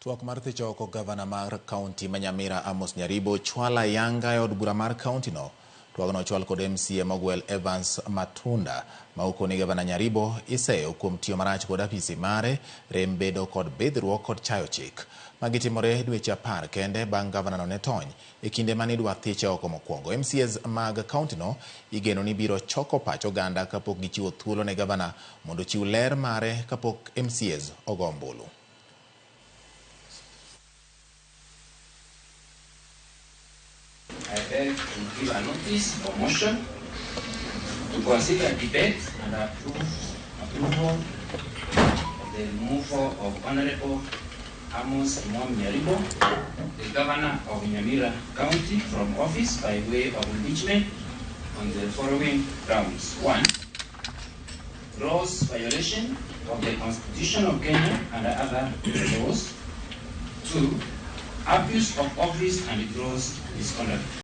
Twak mar thicho oko gavana mar kaunti ma Nyamira Amos Nyaribo chwala yanga e od bura mar kaunti no. Twagno ochwal kod MCA Mogwel Evans Matunda ma okoni gavana Nyaribo iseyo kuom tiyo marach kod apisi mare, rem bedo kod bidhruok kod chayo chik. Magi timore dweche 10 kende bang' gavana no ne tony e kinde mane idwa thiche oko mokwongo. MCAs mag kaunti no igeno ni biro choko pach oganda kapok gichiwo thuolo ne gavana mondo ochiw ler mare kapok MCAs ogo ombulu. I beg to give a notice or motion to consider debate and approval of the removal of Honorable Amos Kimwam Nyaribo, the Governor of Nyamira County, from office by way of impeachment on the following grounds. 1. Gross violation of the Constitution of Kenya and other laws. 2. Abuse of office and gross misconduct.